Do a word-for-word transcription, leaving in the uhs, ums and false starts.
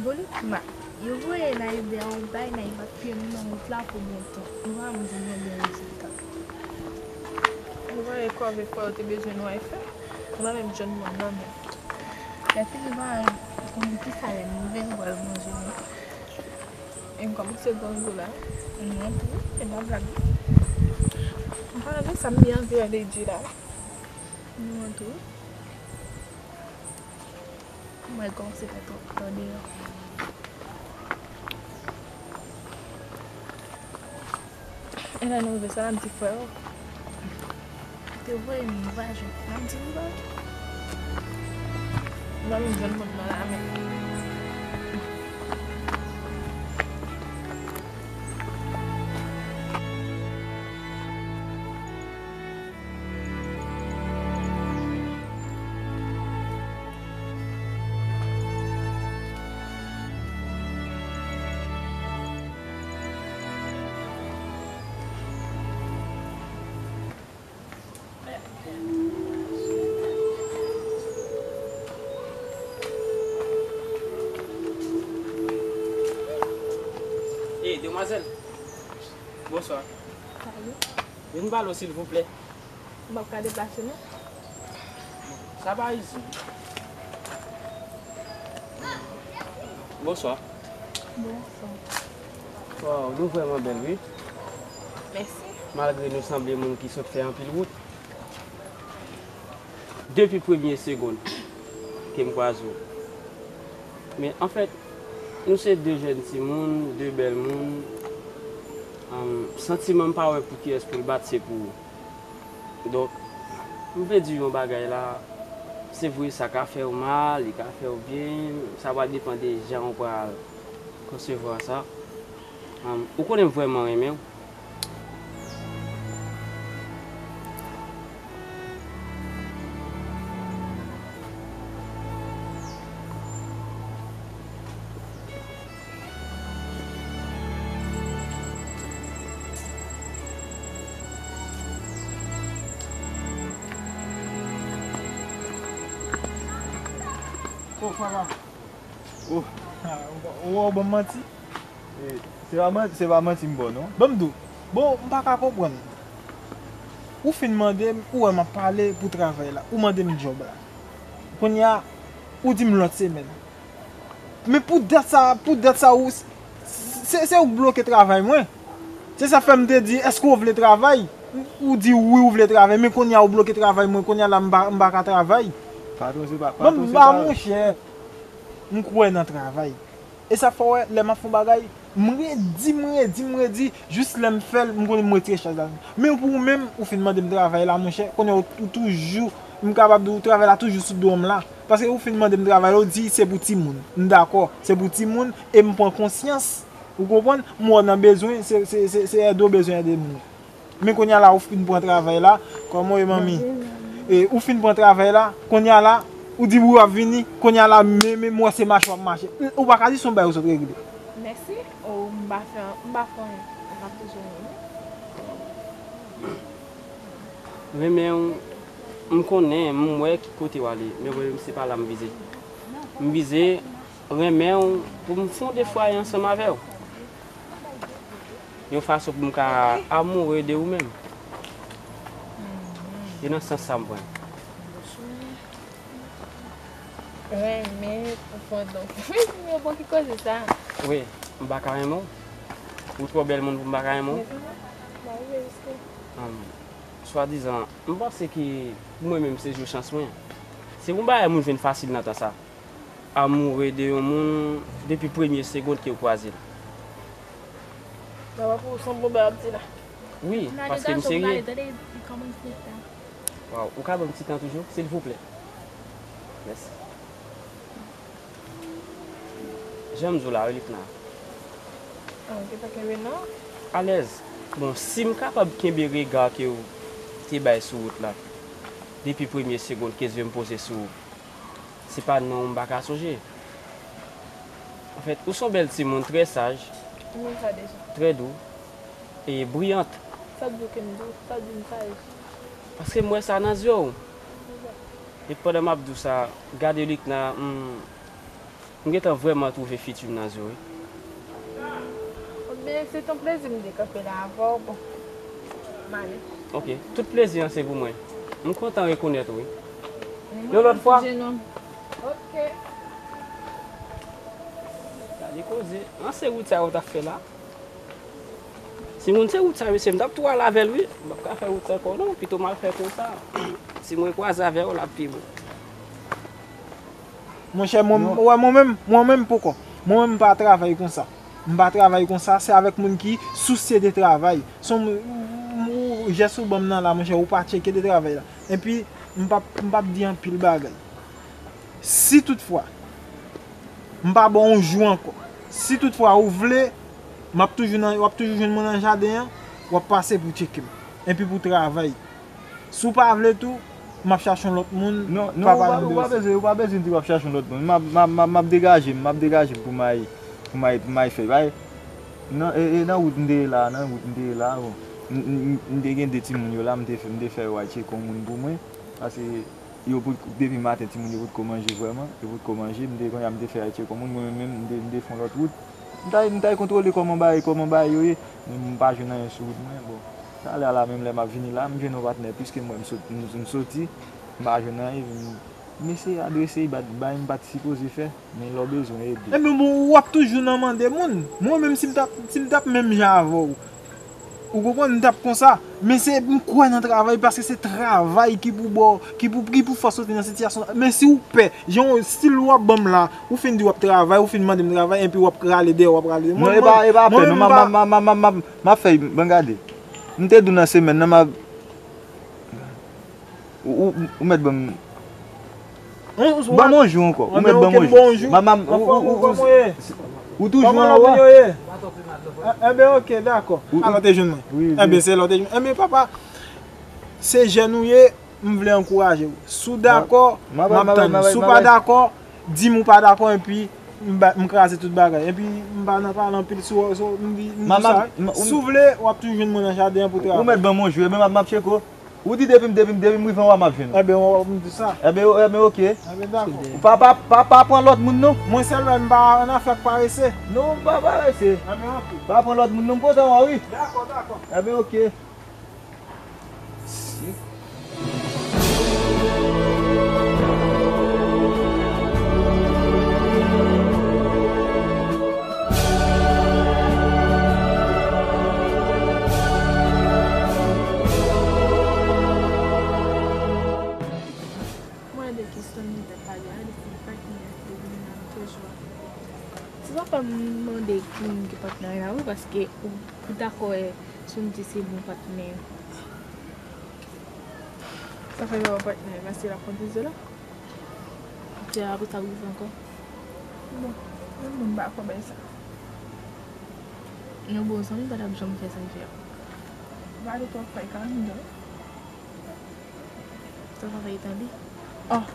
Bon, Lukma, yo voye Naïve a yon bay, Naïve ap kriye nou nan wout la pou bon tan. Nou pa janm jwenn yon bon rezilta. Nou voye kòve fò yo te bezwen nou al fè. Nou pa menm jwenn moun nan menm. Gade, nou pa konn ki sa lè nou rive, nou pral manje, non. E m kòmanse grangou la. Non, tou, se pa blag. M pa renmen sa m byen anvi an Lady la. Non, tou. Mwen kòmanse fè twòp tan deyò. E lè nou rive sa, n ap di frè w te voye nou, nou pa jwenn. N ap di nou pa jwenn. Nou pa menm jwenn moun nan la menm. Ey, demwazèl. Bonswa. Salut. Vin pale w, silvouplè. M p ap ka deplase, non. Sa pa isit. Bonswa. Bonswa. Waw, nou vrèman bèl, wi. Mèsi. Malgre nou sanble moun ki sot fè anpil wout. Depi premye segonn ke m kwaze w. Men, anfèt, nou se de jèn timoun, de bèl moun. Ahn, santiman m pa wè pou kiyès pou l bat, se pou ou. Donk, m vle di w yon bagay la, se vre sa ka fè w mal, li ka fè w byen, sa va depann de jan w pral konsevwa sa. Ahn, ou konnen m vrèman renmen w. Oh, papa. Oh. Ou, ou, ou ban m manti? E, se pa manti, se pa manti m ba w, non. Ban m di w. Bon, m pa ka konprann. Ou fin mande m, ou wè m ap pale pou travay la. Ou mande m djòb la. Kounye a, ou di m lòt semèn. Men pou dat sa, pou dat sa, ou, se, se ou k bloke travay mwen. Se sa fè m te di, èske w vle travay? Ou di wi, ou vle travay, men kounye a ou bloke travay mwen, kounye a la m pa, m pa ka travay. Patwon, se pa, patwon, se pa. Monchè, m kwè nan travay. E sa fè w wè, lè m ap fè yon bagay, m redi, m redi, m redi, jis lè m fè l, m konnen m retire chaj la. Men pou ou menm, ou fin mande m travay la, monchè, kounye a ou, ou toujou, m kapab di w, travay la toujou sou do m la. Paske ou fin mande m travay la, ou di se pou timoun. M dakò, se pou timoun, e m pran konsyans. Ou konprann? M wè w nan bezwen, se, se, se, se ède w bezwen ède moun. Men kounye a la, ou fin pran travay la, kòman w ye, manmi? E, ou fin pran travay la, kounye a la, ou di wi w ap vini, kounye a la, men, men m wè se mache w ap mache. Ou pa ka di se yon bagay ou sot regle. Mèsi. O, m pa fè, m pa fè anyen. M ap toujou renmen w. Renmen w, m konnen, m wè ki kote w ale, men mwen menm se pa la m vize. M vize renmen w pou m fonde fwaye ansanm avè w. Yon fason pou m ka amoure de ou menm. E nan sans sa m pran. Renmen pou fondon. Bon, ki koze sa? Wi, m pa ka renmen w. Ou twò bèl moun pou m pa ka renmen w. Mezanmi, m pa rive jiske. Ahn, swadizan, m panse ke pou mwen menm se jou chans mwen. Se yon bagay moun jwenn fasil nan tan sa. Amoure de yon moun depi premye segond ke w kwaze l. Papa, pou ou se yon bon bagay w ap di la. Wi, paske m serye. Waw, ou ka ban m ti tan toujou, silvouplè? Mèsi. Jan m di w la, wi, Likna. Ah, ou gentan kenbe non? Alèz. Bon, si m kapab kenbe rega ke w te bay sou wout la, depi premye segond ke zye m poze sou ou, se pa non w m pa ka sonje. Anfèt, ou se yon bèl timoun, trè saj, m konn sa deja, trè dou e briyant. Sa w di w ke m dou? Sa w di m saj? Paske m wè sa nan zye w. M konn sa. E pandan m ap di w sa, gade Likna, hmm, M gentan vrèman twouve fiti m nan zye w, wi. Bon, ben, se t on plezi m te kanpe la avè w. Bon, m ale. Ok, tout plezi an se pou mwen. M kontan rekonèt ou, wi. Yon lòt fwa. Ok. Gade koze. An se wout sa yo t ap fè la. Si moun se wout sa, mesye, m t ap tou al avè l, wi. M p ap ka fè wout sa ankò, non. Pito m al fè konsa. Si mwen kwaze avè w, l ap pi bon. Monchè, mwen, wè, mwen menm, mwen menm poko. Mwen menm, m pa travay konsa. M pa travay konsa, se avèk moun ki sousye de travay. Se yon m- m- jès ou ban m nan la, monchè, ou pa tcheke de travay la. Epi, m p ap, m p ap di anpil bagay. Si toutfwa, m pa ba w yon jou ankò. Si toutfwa ou vle, m ap toujou nan, w ap toujou jwenn mwen nan jaden an, w ap pase pou tcheke m. Epi pou travay. Si w pa vle tou, m ap chache yon lòt moun. Non, non, ou pa, ou pa bezwen, ou pa bezwen di w ap chache yon lòt moun. M ap, m ap, m ap, m ap degaje m, m ap degaje m pou m al, pou m al, pou m al fè bagay. Nan, e, e nan wout m te ye la, nan wout m te ye la, bon. M, m, m, m te gen de timoun yo la, m te fè, m te fè yo al tcheke yon moun pou mwen. Paske yo pot, depi maten, timoun yo potko manje vrèman. Yo potko manje, m te, kounye a m te fè al tcheke yon moun, mwen menm, m te, m te fè yon lòt wout. M t al, m t al kontwole kòman bagay, kòman bagay yo ye. Men m pa jwenn anyen sou wout mwen. Bon, talè a la, menm lè m ap vini la, m jwenn yon patnè plis ke mwen, m sot-, m, m soti, m pa jwenn anyen. M eseye adrese li, bat, bay m pa t sipoze fè. Men lè w bezwen ede. Ebyen, bon, w ap toujou nan mande moun. Mwen menm, si m t ap, si m t ap menm jan avè w, ou konprann, m t ap konsa. Men se, m kwè nan travay, paske se travay ki pou ba w, ki pou, ki pou fè w soti nan sitiyasyon sa. Men si w pè, jan w, estil w ap ban m la, ou fin di w ap travay, ou fin mande m travay, epi w ap rale dèyè, w ap rale. Non, e pa, e pa pè, non, m ap, m ap, m ap, m ap, m ap, m ap fè, ban gade. M te di w nan semèn nan, m ap, ou, ou, ou mèt ban m, ban m yon jou ankò. Ou mèt ban m yon jou. M ap, m ap, ou, ou, ou, ou toujou anwo a. Enben, ok, dakò. Alò, te jwenn mwen. Enben, se lè w te jwenn. Enben, papa, se jèn ou ye, m vle ankouraje w. Si w dakò, m ap tann. Si w pa dakò, di m ou pa dakò, epi m ba, m kraze tout bagay. Epi m pa nan pale anpil sou, sou, m di, m di sa. Si w vle, w ap toujou jwenn mwen nan jaden an pou travay. Ou mèt ban m yon jou, ebyen m ap, m ap tcheke w. Ou di depi m, depi m, depi m rive anwo a, m ap jwenn ou. Enben, w ap di sa. Enben, enben, ok. Enben, dakò. Pa, pa, pa, pa pran lòt moun, non. Mwen sèl, m pa nan afè ak parese. Non, m pa parese. Enben, ok. Pa pran lòt moun, non, m kontan wè w, wi. Dakò, dakò. Enben, ok. Mwen de kesyon li te pale a, li se patnè de vini nan toujou. Se sa fè m mande ki moun ki patnè la, wi, paske ou, ou dakò, e, si m di se bon patnè. Sa fè m pa patnè, paske l ap konn pizye la. Pizye la pou sa rive ankò. Bon, menm moun pa fè bay sa. Yon bon zanmi pa t ap janm fè sa l fè a. Gade twòp fay ka ann dan. Twòp fay tande. Oh.